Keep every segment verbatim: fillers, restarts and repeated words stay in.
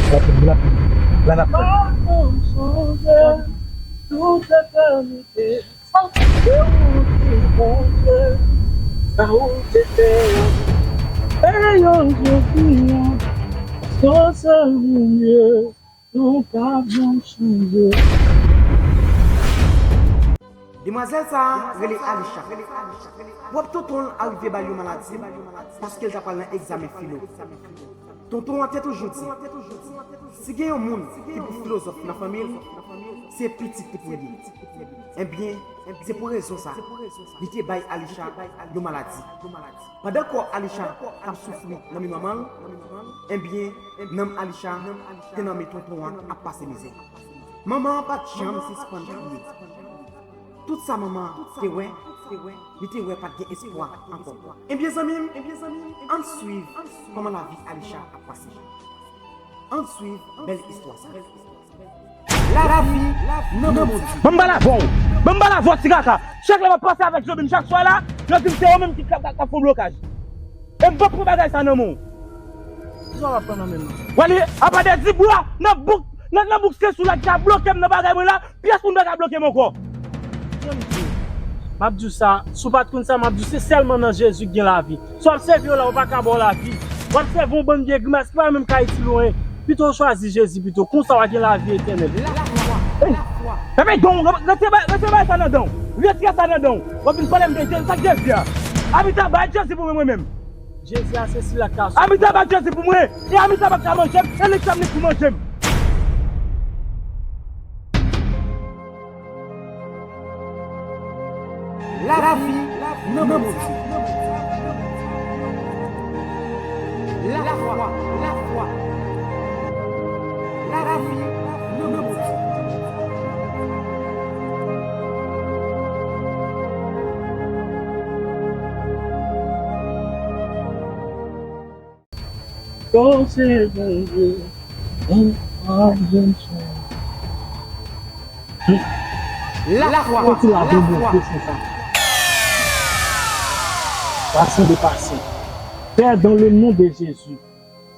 La n ap fè. Mwen ap sonje tout etènite, se ou ki Bondye, sa ou te fè. E yo jodi a, paske w se Bondye, nou pa janm chanje. Demwazèl sa a rele Alisha. Pwòp tonton l arive ba l yon maladi paske l ta pral nan egzamen filo. Tonton an te toujou di, si gen yon moun ki pou filozòf nan fanmi l, se pitit li pou l ye. Ebyen, se pou rezon sa, li te bay Alisha yon maladi. Pandan kò Alisha t ap soufri nan men manman l, ebyen, nanm Alisha te nan men tonton an ap pase mizè. Manman an pa t janm sispann kriye. Tout sa manman an te wè, li te wè pa t gen espwa ankò. Ebyen, zanmi m, ann swiv kòman lavi Alisha ap pase. Ann swiv bèl istwa sa. Lavi nan men Bondye. Ban m pale avè w. Ban m pale avè w, ti kaka. Chak lè m ap pase avèk Jobim chak swa la, yo di m se yo menm ki k ap, k ap fè w blokaj. E m p ap pran bagay sa nan men w. Kisa w ap pran nan men m nan? W ale apa de di bwa nan bouk, nan, nan bouk se sou la ki ka bloke m nan bagay mwen la, pyès moun pa ka bloke m ankò. Tande m di w. M ap di w sa, si w pa t konn sa, m ap di w se sèlman nan Jezi k gen lavi. Sa w ap sèvi yo la, yo pa ka ba w lavi. W ap sèvi yon bann vye grimas ki pa menm ka itil ou anyen. Pito w chwazi Jezi pito. Konsa w a gen lavi etènèl. Ey! Pepe don, rete bay, rete bay sa nan dan w. Retire sa nan dan w. W ap vin pale m de Jezi, sa k Jezi a? Anmita bay Jezi pou mwen, mwen menm. Jezi a se sila k ka sove. Anmita bay Jezi pou mwen. E Anmita pa ka manje m, e li k fè m li pou manje m. Lavi nan men Bondye. Lafwa, lafwa. Lavi nan men Bondye. Kò se Bondye, m pa jwenn swen. Lafwa, lafwa. Pase de pase. Pè, dans le nom de Jésus.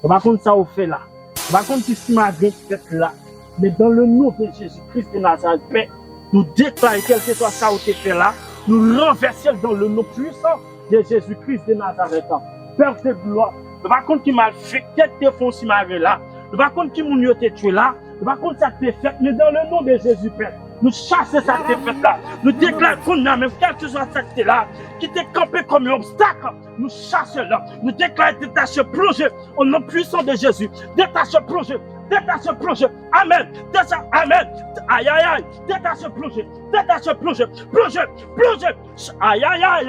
Ou pa konn sa ou fè la. Ou pa konn ki simagle ki fèt la. Men dans le nom de Jésus-Christ de Nazareth, Pè, nou deklare kèlkeswa sa ou te fè la, nou ranvèse l dans le nom puissant de Jésus-Christ de Nazareth. Pè de glwa, nou pa konn ki malfektè ki te fè yon simagle la. Nou pa konn ki moun yo te tchwe la. Nou pa konn sa k te fèt, men dans le nom de Jésus, Pè, nou chase sa k te fèt la. Nou deklare kounye a menm, kèlkeswa sa k te la, ki te kanpe kòm yon obstak, nou chase l. Nou deklare detache, plonje, au nom puissant de Jésus. Detache, plonje, detache, plonje. Amèn. Detache, amèn. Ayayay. Detache, plonje. Detache, plonje. Plonje, plonje. Ayayay.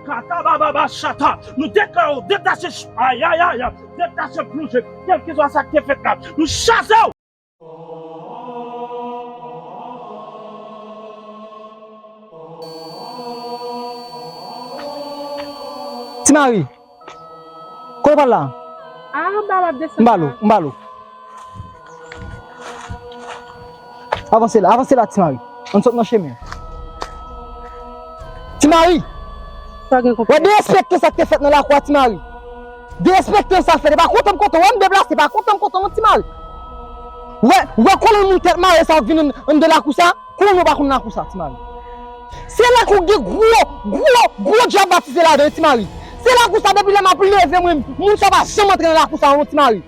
Kata bababa chata. Nou deklare w detache. Ayayay. Detache, plonje. Kèlkeswa sa k te fèt la, nou chase w. Ti Mari, kote w pral la? A, anba w ap desann. M ba l ou, la. M ba l ou. Avanse la, avanse la, Ti Mari. Ann sot nan chemen. Ti Mari! Sa gen konprann. Wè derespekte sa k te fèt nan lakou a, Ti Mari. Derespekte sa fèt. E pa kontan m kontan w, wè m deplase, pa kontan m kontan w non, Ti Mari. Wè, wè kolonn moun tèt mare sa ap vin ann, anndan lakou sa. Kolonn yo pa konn lakou sa, Ti Mari. Se lakou gen gwo, gwo, gwo dyab batize ladan, Ti Mari. Se lakou sa depi lè m ap leve mwen, moun sa pa janm antre nan lakou sa non, Ti Mari.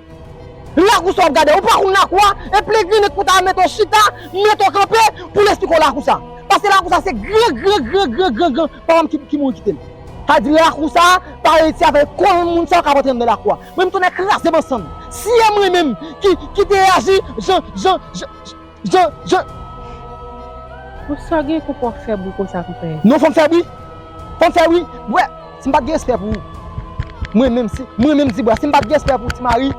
Lakou sa w ap gade, ou pa konn lakou a, e plegrinik pou ta mete w chita, mete w kanpe, pou l esplike w lakou sa. Paske lakou sa se gran, gran, gran, gran, gran, gran papa m ki, ki mouri kite l. Sa di lakou sa, pa reyisi avèk kolonn moun sa yo k ap antre anndan lakou a. Mwen m tounen kraze bansann. Si e mwen menm ki, ki te aji jan, jan, jan, jan, jan. Pou sa gen konpò fè bri konsa konpè. Non, fò m fè bri. Fò m fè bri. Wè, si m pa t gen respè pou ou. Mwen menm, si, mwen menm Dibwa, si m pa t gen respè pou ou, Ti Mari,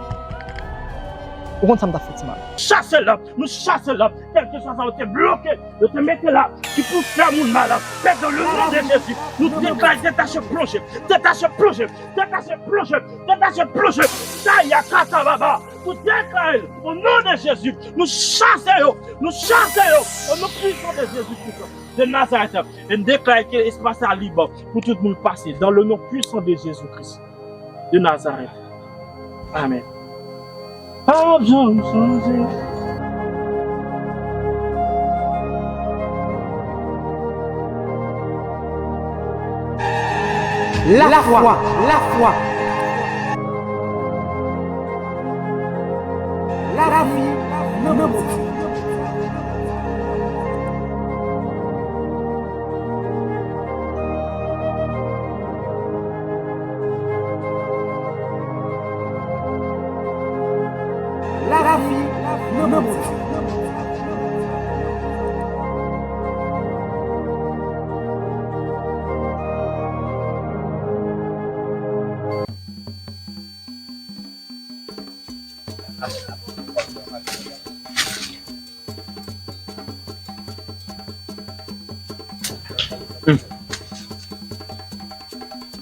ou konn sa m t ap fè, Ti Mari. Chase l, nou chase l, kèlkeswa sa yo te bloke, yo te mete la, ki pou fè moun mal, Pè, dans le nom de Jésus, nou deklare detache plonje, detache plonje, detache plonje, detache plonje, Saya Kata Baba, nou deklare l, au nom de Jésus, nou chase yo, nou chase yo, au nom puissant de Jésus-Christ de Nazareth, e n deklare ke espas la lib pou tout moun pase, dans le nom puissant de Jésus-Christ de Nazareth. Amèn. P ap janm chanje. Lafwa, lafwa. Lavi nan Bondye. Lavi nan Bondye.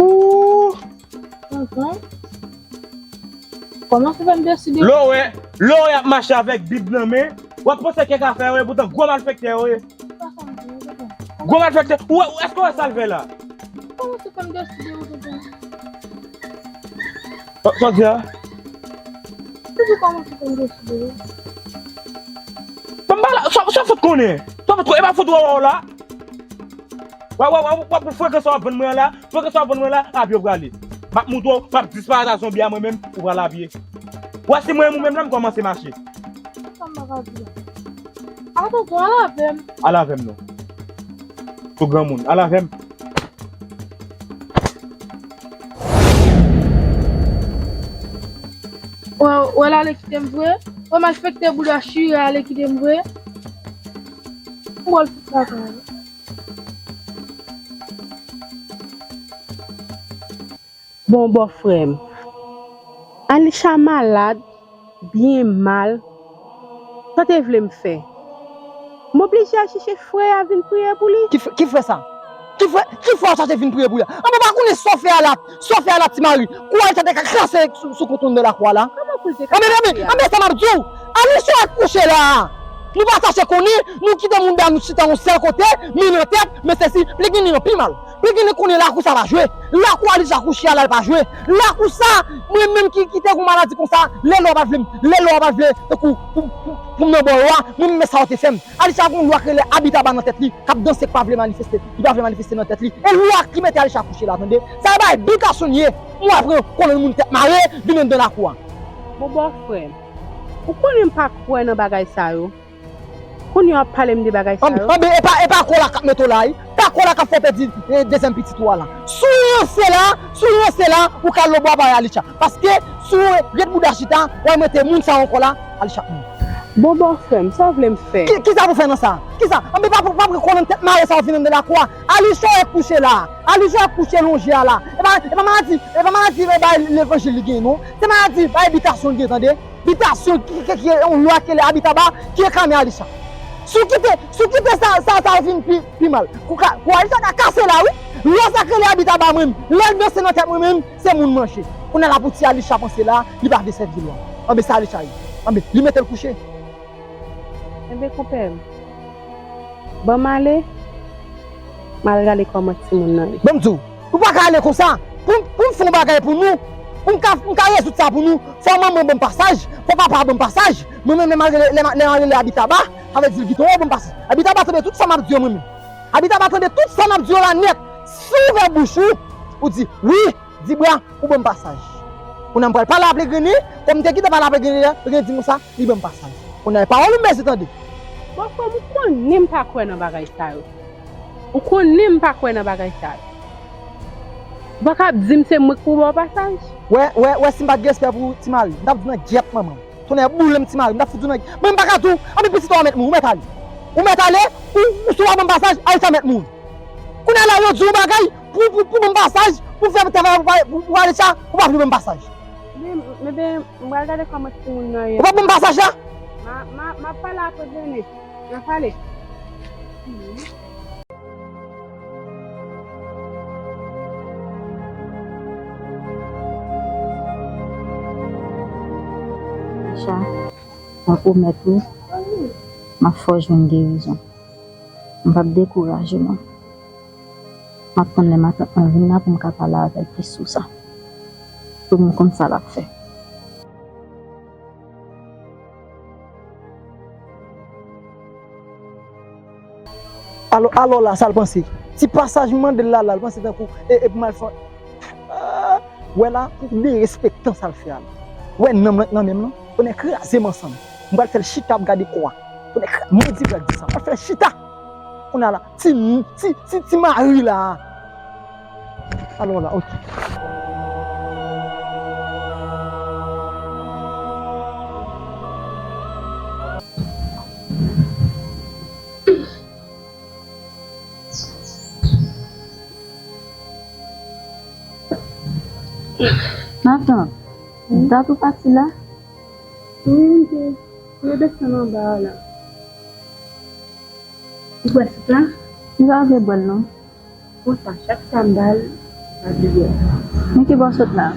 Ooh. Tonton, kòman se fè m deside? Lè w wè, lè w wè y ap mache avèk Bib nan men, w ap panse kèk afè yo ye, poutan gwo malfektè yo ye. Gwo malfektè. Ou wè, ou, èske w wè sa l fè la? Kòman se fè m deside yo, tonton? Sa, sa w di a? Toujou kòmanse pou m deside wi. Ban m pale, sa, sa w fout konnen? Sa w fout konnen? E pa fout wè w la. Wè, wè, wè, wè, pou frekans w ap vann mwen an la, frekans w ap vann mwen la, a pye w prale. M ap moutre w, m ap disparèt a zonbi a mwen menm, ou pral a pye. Wè si mwen menm ou menm la, m kòmanse mache. Sa m pa ka di la. Atansyon, al avè m. Al avè m non. Tou granmoun, al avè m. Wè, wè l ale kite m vre. Wè malfektè bouda chire ale kite m vre. M wè l fout lakay. Bon, bòfrè m. Alisha malad, byen mal. Sa w te vle m fè? M oblije al chèche frè a vin priye pou li. Ki frè, ki frè sa? Ki frè, ki frè w chache vin priye pou li a? Anben, pa konnen sa w fè a la, sa w fè a la, Ti Mari. Kou Alisha te ka krache sou, sou kontwon de lakou a la. Kòman pou l te ka krache a? Anben, anben, anben, sa m ap di w. Alisha kouche la. Nou pa chache konnen, nou kite moun ba nou chita yon sèl kote, men nan tèt, men sesi, pli gen li nan pi mal. Pli gen li konnen lakou sa pa jwe. Lakou Alisha kouche a la, l pa jwe. Lakou sa, mwen menm ki, ki te gon maladi konsa, lè lò pa vle m, lè lò pa vle, tankou, pou, pou, pou m nan bò yo a, mwen menm sa yo te fè m. Alisha gon lwa k rele abitaba nan tèt li, k ap danse, k pa vle manifeste, li pa vle manifeste nan tèt li. E lwa ki mete Alisha kouche la, tande. Sa e bay bitasyon l ye. M wè pran kolonn moun tèt mare, vin anndan lakou a. Bon, bòfrè m, ou konnen m pa kwè nan bagay sa yo. Kounye a w ap pale m de bagay sa yo. Anben, e pa, e pa kò la k ap mete w la, wi. Pa kò la k ap fè w pèdi, eh, dezyèm pitit ou a la. Si w ranse la, si w ranse la, ou ka lobwa parèy Alisha. Paske, si w ret bouda chita, w al mete moun sa ankò la, Alisha ap mouri. Bon, bòfrè m, sa w vle m fè? Ki, kisa pou fè nan sa? Kisa? Anben, pa, pa, pa pran kolonn tèt mare sa w vin anndan lakou a. Alisha e kouche la. Alisha kouche lonje a la. E pa, e pa maladi, e pa maladi, e bay levanjil li gen, non. Se maladi, bay bitasyon li gen, tande. Bitasyon ki, ki, ki, yon lwa ki rele abitaba, ki reklame Alisha. Si w kite, si w kite sa, sa, sa vin pi, pi mal. Kou ka, kou Alisha ka kase la, wi. Lwa sa k rele abitaba mwen menm. Lè l danse nan tèt mwen menm, se moun manje. Kounye a la pou ti Alisha panse la, li pa vle sèvi lwa. Anben, sa Alisha ye. Anben, li mete l kouche. Enben, konpè m, ban m ale, m al gade kòman timoun nan ye. Ban m di w, ou pa ka ale konsa. Pou, pou m fè yon bagay pou nou, pou m ka, m ka rezoud sa pou nou, fò manman ban m pasaj, fò papa ban m pasaj. Mwen menm, lè m al rele, lè m, lè m al rele Abitaba, sa vle di l gentan ban m pasaj. Abitaba tande tout sa m ap di yo mwen menm. Abitaba tande tout sa m ap di yo la nèt. Si w ouvè bouch ou, ou di, wi, Dibra, ou ban m pasaj. Kounye a m pral pale a Plegrini, kòm m te gentan pale a Plegrini la, Plegrini di m konsa, li ban m pasaj. Kounye a e pawòl ou m bezwen tande. Bòfrè m, ou konnen m pa kwè nan bagay sa yo. Ou konnen m pa kwè nan bagay sa yo. Ou pa ka ap di m se mwen k pou ba w pasaj. Wè, wè, wè, si m pa t gen respè pou Ti Mari, m t ap di w nan gyèt manman w. Tonnè boule m, Ti Mari, m t ap fout ou nan, mwen m pa ka di w, anben pitit ou a mèt mouri, ou mèt ale. Ou mèt ale, ou, ou si w pa ban m pasaj, Alisha mèt mouri. Kounye a la, yo di w yon bagay, pou, pou, pou ban m pasaj, pou fè travay pou, pou, pou Alisha, ou pa vle ban m pasaj. Men, men, men, m pral gade kòman timoun nan ye. Ou pa ban m pasaj la? M a, m a, m ap pale apre Denis. N a pale. Alisha, mwen pwomèt ou, m ap fè w jwenn gerizon. M p ap dekouraje w non. M ap tann lè matant mwen vin la pou m ka pale avè l plis sou sa. Pou m konn sa l ap fè. Alò, alò la, sa l panse? Ti pasaj m mande l la, la, l panse tankou e, e pou m al fè. Ah, wè la, pou derespektan sa l fè a la. Wè nanm lan k nan men m lan, konnen kraze m ansanm. M pral fè l chita ap gade kò a. Konnen kra-, mwen di pral di sa. M pral fè l chita. Kounye a la, ti, ti, ti, ti mari la. Alò la, ok. Matant, dat ou pati la? Wi, m te, m te desann anba a la. Ou bwè sik la? M pa vle bwè l non. Konsa, chak sa m ba l, m pa vle bwè l. Men ki bò w sot la?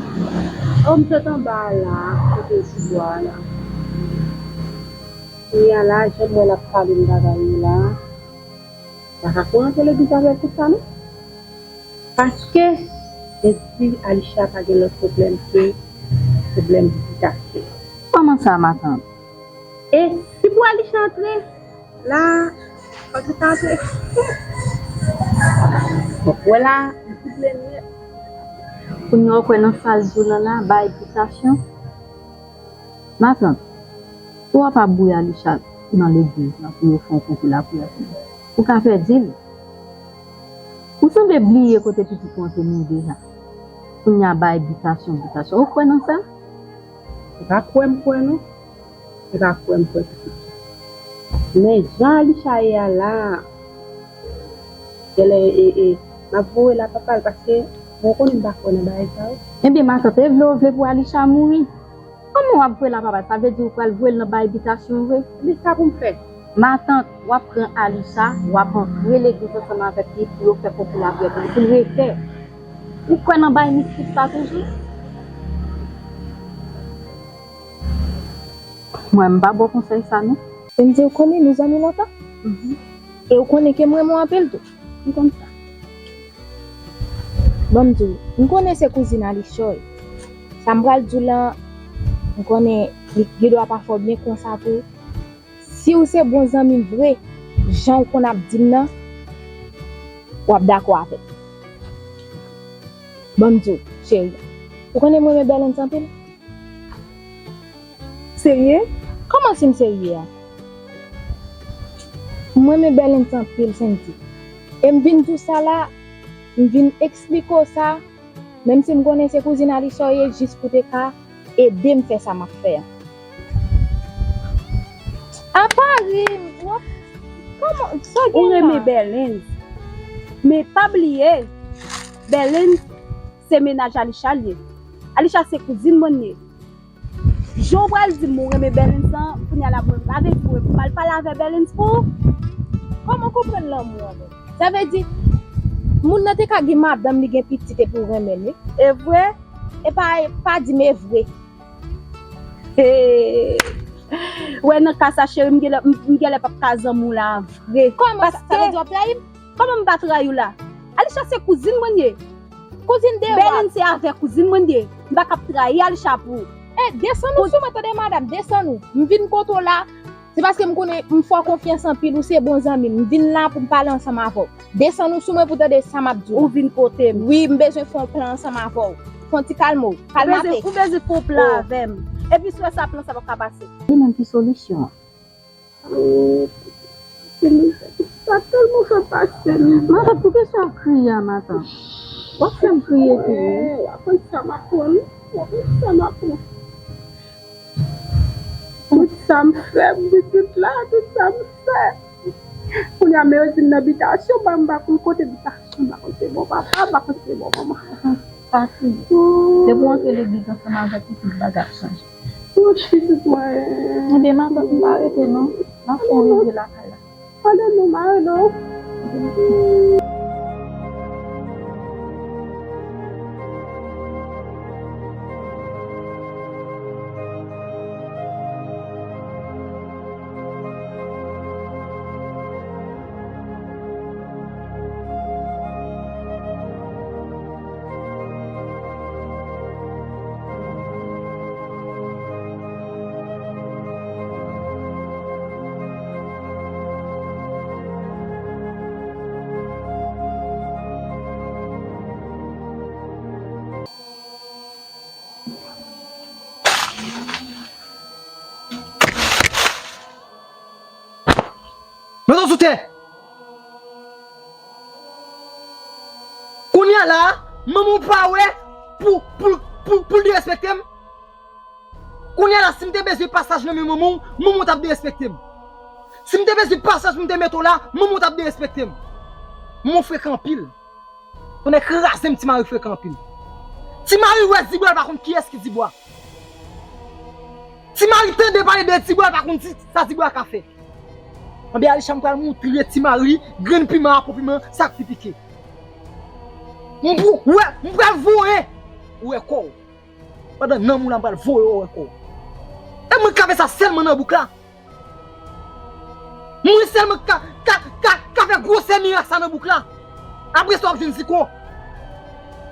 O, m sot anba a la, kote ti bwa a la. Kounye a la, jan m wè l ap pale m bagay yo la, m pa ka kou rantre legliz avè l konsa non. Paske, e di Alisha pa gen lòt pwoblèm ke pwoblèm bitasyon. Kòman sa, matant? E si pou Alisha antre, la, fòk li ta antre. Bon, wè la, li tou plen nèt. Kounye a w kwè nan sa l di w lan la, bay bitasyon? Matant, si w ap ap bouyi Alisha nan legliz lan pou yo fè yon konkou lapriyè pou li, ou ka pèdi l. Ou sanble bliye kote pitit ou an te mouri deja. Kounye a bay bitasyon, bitasyon. Ou kwè nan sa? Se pa kwè m kwè non. Se pa kwè m kwè pitit. Men jan Alisha ye a la, genlè, e, e, m ap voye l a papa l paske mwen konnen m pa kwè nan bagay sa yo. Ebyen, matant, e vle w vle pou Alisha mouri. Kòman w ap voye l a papa l? Sa vle di ou pral voye l nan bay bitasyon vre? Men sa pou m fè? Matant, w ap pran Alisha, w ap antre legliz ansanm avèk li pou yo fè konkou lapriyè pou li, pou l refè. Ou kwè nan bay mistik sa toujou? Mwen, m pa ba w konsèy sa non. Sendy, ou konnen nou zanmi lontan. Mhm. E ou konnen ke m renmen w anpil tou. M konn sa. Ban m di w, m konnen se kouzin Alisha w ye. Sa m pral di w lan, m konnen li, li gendwa pa fè w byen konsa tou. Si w se bon zanmi m vre, jan w konn ap di m nan, w ap dakò avè m. Ban m di w, cheri, ou konnen m renmen Bèlens anpil. Serye? Kòman si m serye a? M renmen Bèlens anpil, Sendy. E m vin di w sa la, m vin eksplike w sa, menm si m konnen se kouzin Alisha w ye, jis pou te ka ede m fè sa m ap fè a. Apa ri m, w ap, kòman, sa w gen la? Ou renmen Bèlens. Men pa bliye, Bèlens se mennaj Alisha l ye. Alisha se kouzin mwen l ye. Jan w pral di m ou renmen Bèlens lan, kounye a la mwen, sa vle di mwen pou m al pale avè Bèlens pou ou? Kòman w konprann lanmou an menm? Sa vle di, moun nan te ka gen madanm li, gen pitit epi w renmen l, wi. E vre? E pa, pa di m e vre. Hey. Wè nan ka sa cheri, m genlè, m, m genlè p ap ka zanmi w la vre. Kòman sa? Sa vle di w ap trayi m? Kòman m pa trayi w la? Alisha se kouzin mwen l ye. Kouzin de wa. Bèlens se avè kouzin mwen l ye. M pa ka ap trayi Alisha pou ou. E, desann ou sou mwen tande madanm, desann ou. M vin kote w la, se paske m konnen m fè w konfyans anpil, ou se bon zanmi m. M vin la pou m pale ansanm avè w. Desann ou sou mwen pou tande sa m ap di w. Ou vin kote m. Wi, m bezwen fè yon plan ansanm avè w. Fè yon ti kalme w. Kalmate. Ou bezwen, ou bezwen fè yon plan avè m. Epi si w wè sa plan sa p ap ka pase. Li menm ki solisyon an? Oh, sa tèlman fè pase m. Matant, poukisa w ap kriye a, matant? W ap fè m kriye tou wi. W ap konn sa m aprann. W ap konn sa m aprann. Tout sa m fè pou pitit la, tout sa m fè. Kounye a, men yo di m nan bitasyon, m pa, m pa konn kote bitasyon, m pa konn se bò papa, m pa konn se bò manman. Pati. Se pou antre legliz ansanm avèk ou tout bagay ap chanje. Yon ti dout mwen. Ebyen, matant, m pa rete non. M ap fè yon rive lakay la. Pale non, m ale non. Mete w sou tè. Kounye a la, manman w pa wè pou, pou, pou, pou l derespekte m? Kounye a la, si m te bezwen pasaj nan men manman w, manman w t ap derespekte m. Si m te bezwen pasaj pou m te mete w la, manman w t ap derespekte m. Manman w frekan anpil. Tonnè kraze m, Ti Mari frekan anpil. Ti Mari wè Dibwa, l pa konn kiyès ki Dibwa. Ti Mari tande pale de Dibwa, l pa konn si sa Dibwa ka fè. Anben Alisha, m pral moutre Ti Mari grenn piman a, po piman, sa k pi pike. M pou, wè, m pral voye ou wè kò w. Pandan nanm ou la, m pral voye ou wè kò w. E mwen k ka fè sa sèlman nan bouk la. Mwen sèlman ka, ka, ka, ka fè gwosè mirak sa nan bouk la. Apre sa, w ap jwenn ziko.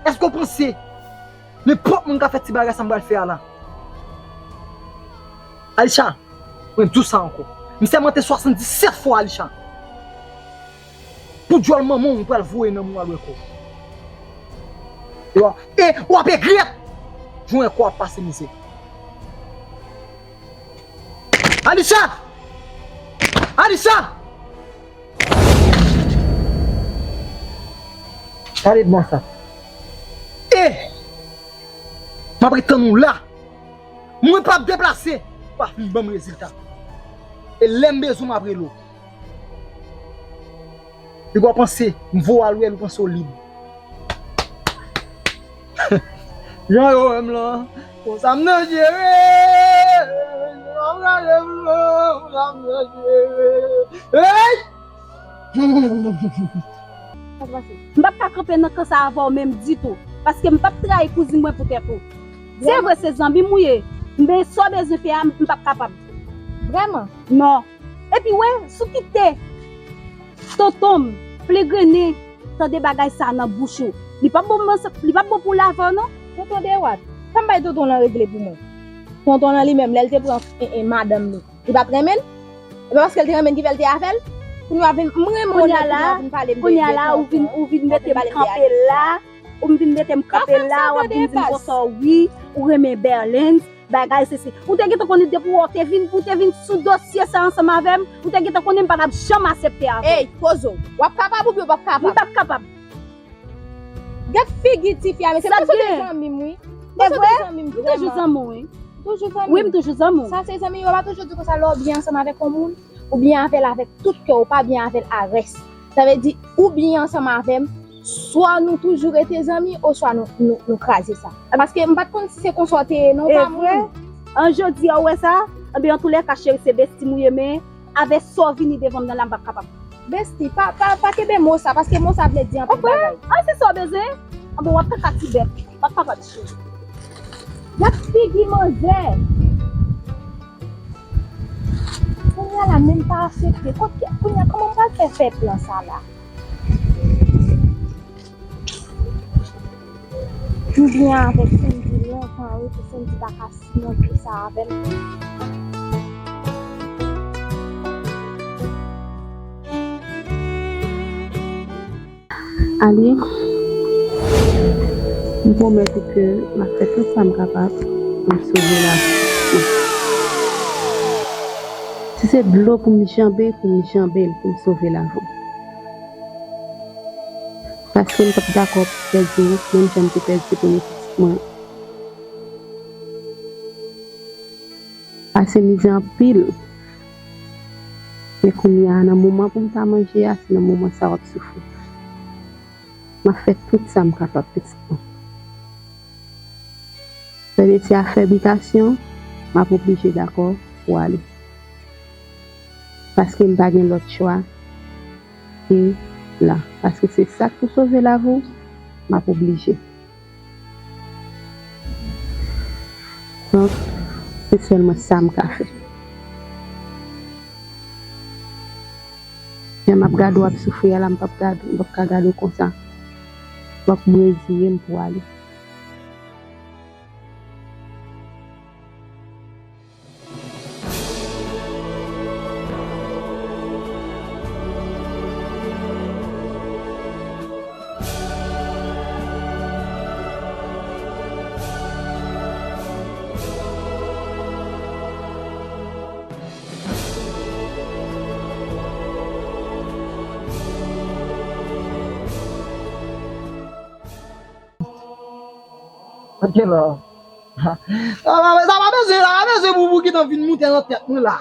Èske w panse nenpòt moun ka fè ti bagay sa m pral fè a la? Alisha, mwen di w sa ankò. M sèmante swasanndisèt fwa, Alisha. Pou djòl manman w, m pral voye nanm ou al wè kò w. E w ap, e w ap egrèt. Jwenn kò w ap pase mizè. Alisha! Alisha! Gade blan sa. E! M ap ret tann ou la. Mwen p ap deplase. Pa fin ban m rezilta. E lè m bezwen w, m ap rele w. Li gwa panse, m voye al wè l, ou panse w lib. Jan yo wè m lan, konsa m nan jere. Jan w gade m lan, konsa m nan jere. Hey! M p ap ka kanpe nan kan sa avè w menm ditou, paske m p ap trayi kouzin mwen poutèt ou. Se vre, se zanmi m ou ye, men sa w bezwen fè a, m p ap kapab. Vrèman? Non. Epi wè, si w kite tonton m flegrennen tande bagay sa nan bouch ou, li p ap bon, li p ap bon pou w lavè w non. Tonton Dewat, sa m bay tonton lan regle pou mwen. Tonton lan li menm, lè l te pran, e, e, madanm li, li pa t renmen l? E pa paske l te renmen l ki fè l te avè l? Kounye a vin, m renmen w nèt, kounye a la, kounye a vin pale m de, de tonton. Kounye a la, ou vin, ou vin mete m kanpe la, ou vin mete m kanpe la, w ap vin di m konsa, wi, ou renmen Berlens. Bagay sesi. Ou te gentan konnen depi w te vin, ou te vin sou dosye sa ansanm avè m, ou te gentan konnen m pa t ap janm aksepte avè w. Ey, poze w. W ap kapab oubyen w p ap kapab? M p ap kapab. Gad figi tifi a, mesye. Sa m panse w te zanmi m, wi. M panse w te zanmi m vrèman. M toujou zanmi w, wi. Toujou zanmi. Wi, m toujou zanmi w. Sa se zanmi yo pa toujou di konsa, lè w byen ansanm avèk yon moun, ou byen avè l avèk tout kè w, ou pa byen avè l a rès. Sa vle di, ou byen ansanm avè m, swa nou toujou rete zanmi, oswa nou, nou, nou kraze sa. Paske m pa t konn si se konsa w te ye, non, pa moun. E vre? An jodi a, ou wè sa? Anben, antoulèka, cheri, se besti m ou ye, men avè sa w vini devan m nan la, m p ap kapab. Besti, pa, pa, pa kenbe mo sa, paske mo sa vle di anpil bagay. An se sa w bezwen? Anben, w ap kaka ti bèt. W ap kapab, cheri. Gad figi manzè. Kounye a la, menm pa aksepte. Kot, kounye a, kòman m pral fè fè plan sa la? M byen avèk Sandy lontan, wi, pou Sandy pa ka simonte sa avè m. Ale, m pwomèt ou ke m ap fè tout sa m kapab pou m sove lavi w. Si se dlo pou m janbe, pou m janbe l pou m sove lavi w. Paske m p ap dakò pèdi w, menm jan m te pèdi premye pitit mwen. Pase mizè anpil. Men kounye a, nan moman pou m ta manje a, se nan moman sa w ap soufri. M ap fè tout sa m kapab, pitit mwen. Lè de se afè bitasyon, m ap oblije dakò pou ale. Paske m pa gen lòt chwa ke la. Paske se sa k pou sove lavi w, m ap oblije. Donk, se sèlman sa m ka fè. Jan m ap gade w ap soufri a la, m p ap gade, m p ap ka gade w konsa. Fòk m reziye m pou ale. Ok, la. Sa pa, sa pa bezwen, sa pa bezwen pou, pou gentan vin moute nan tèt mwen la.